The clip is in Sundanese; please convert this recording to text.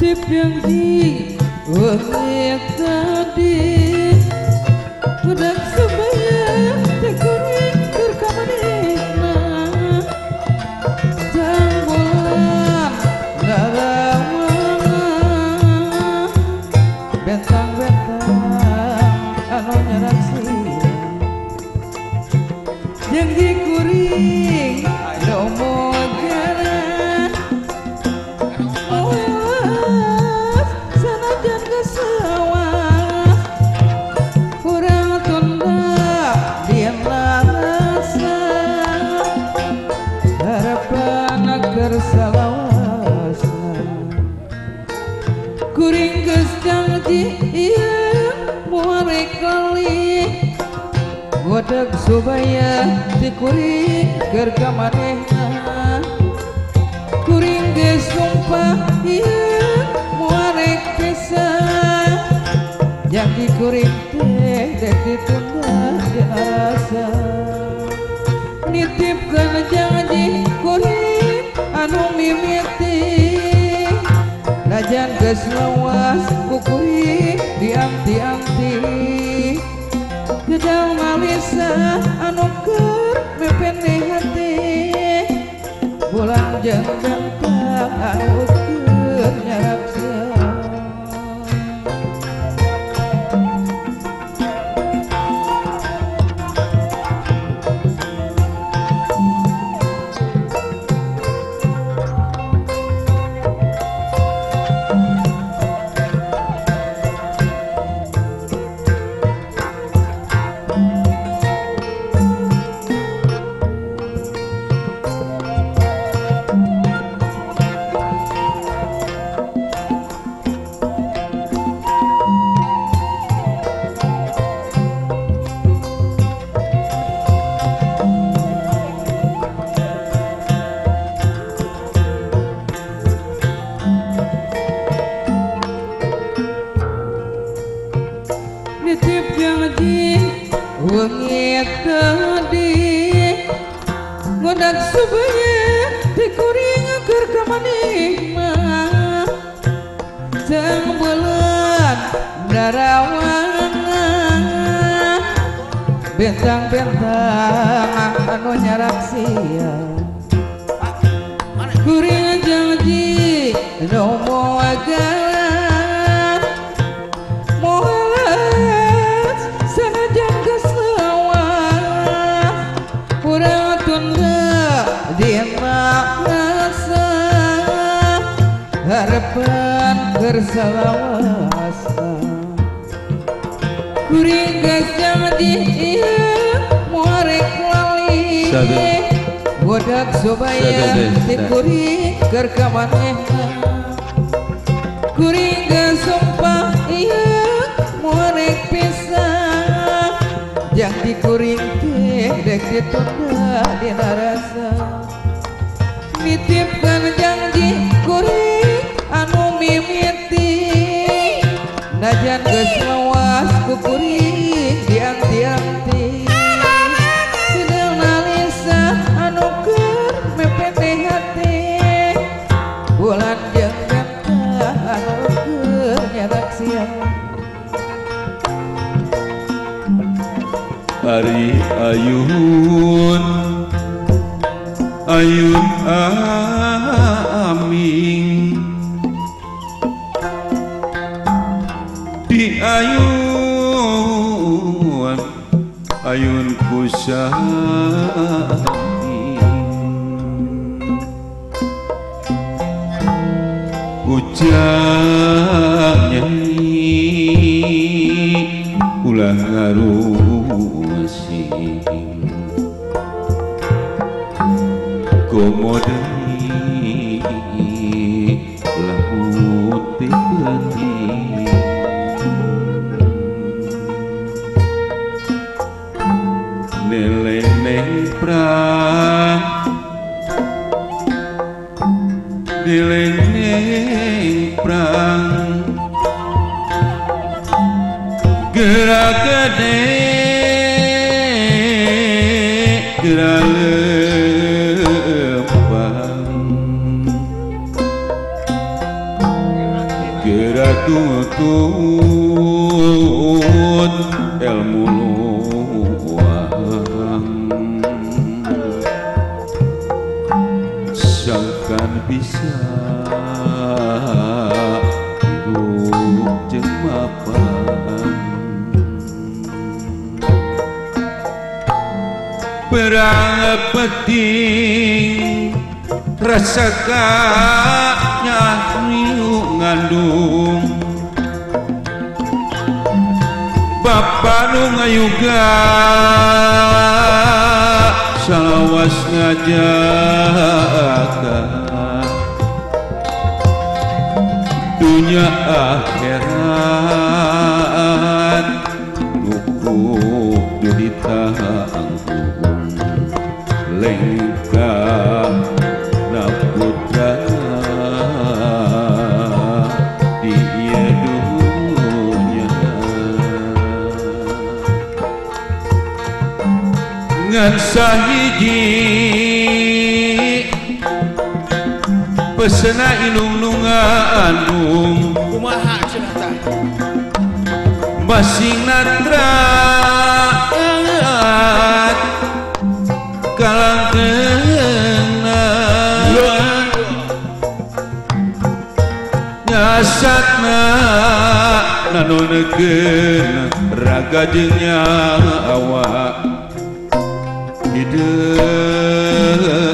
Nitip janji wengi tadi budak sebaya teh kuring keur ka manehna jang bulan narawangan bentang-bentang anu nyarak sia janji kuring lomo jalan moelas sanajan geus lawas urang tunda dina rasa harapan keur salawasna kuring geus janji ieu moal rek lali godag subaya ti kuring keur ka manehna kuring geus sumpah ieu moal rek pisah janji kuring teh dek ditunda dina rasa nitipkeun janji kuring anu mimiti najan geus lawas ku kuring dianti-anti gedang malisa anu keur mepene hati bulan jeung bentang anu keur nyarap sia. Nitip janji wengi tadi ngodak subaya ti kuring keur ka manehna jang bulan darawangan bentang-bentang anu nyarak sia kuring janji nu moal moal sanajan geus lawas urang tunda dina rasa harapan keur salawasna kuring geus janji ieu moal rek lali godag subaya ti kuring keur ka manehna kuring geus sumpah ieu moal rek pisah janji kuring teh dek ditunda dina rasa nitipkeun janji kuring anu mimiti najan geus lawas ku kuring dianti-anti gedang nalisa anu keur mepete hati bulan jeung bentang anu keur nyarak sia. Ari ayun ayun aming di ayun ayun kusami ucap nyai ulah ngarusing komo deui lamun teu penting neleneng prang neleneng prang gerak gede gerak lempang can bisa hidup jeung mapan. Perang penting rasa nyahriu ngandung bapa nu ngayuga salawas ngajaga dunya akhirat nu kudu ditanggung lengkap na putra di ieu dunya. Ngan sahiji pesena ilung nu ngandung kumaha cenah tah masing natrat kalangkeungna nyasatna nanonekeun raga jeung nyawa hideung.